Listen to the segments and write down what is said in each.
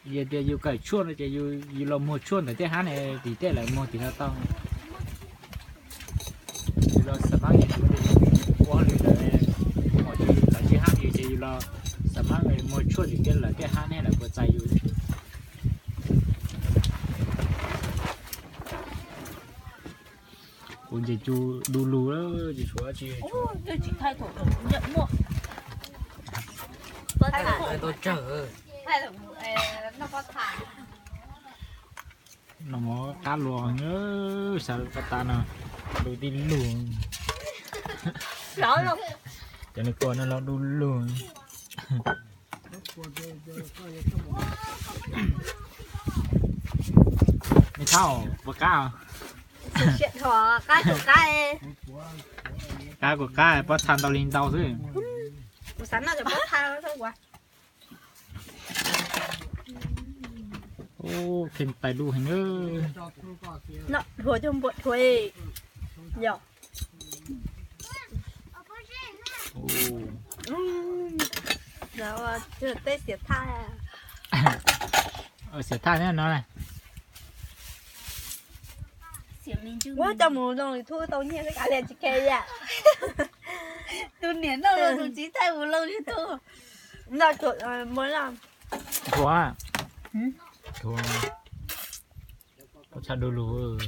Yog tias yus kawm tshuaj no ces yus los muag tshuaj ntawm tej hab ne, tim tej lawv muag tim no tau. Yus los xa mab ua hauj lwm ntawm lawv tej hab ces yus los xa mab muag tshuaj tim tej lawv tej hab ne lawv puas txais yus. Kuv ntsej cub du lug, tsis tshuav tsi. No mov qab luag, xav pas tas no du tij lug. Cov niag kua no los du lug. Me thauj, puas qab? Qab kuv qab, qab kuv qab, pob txha ntau li ntau xwb. Kuv xav noj cov pob txha. Ub, kheej tais lub heev. Noj dhuav cov npua dhuav. Yog. Ua teb xiam thaj. Xiam thaj thiab no. Ua coj mus loo YouTube tau nyiaj xwb kav liam tsis khe yam. Tus niam noj los tus txiv thaij mus loo YouTube. Noj thuav, thuav, tshaj du lug.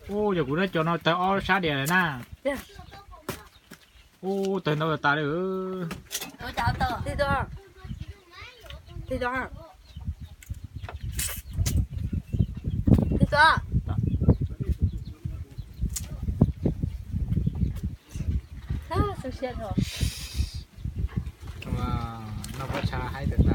Ub, yog kuv noj cov no tawg ob sab dias lawm na. Ub, tawg ntau tas li. Noj pob txha haib tawv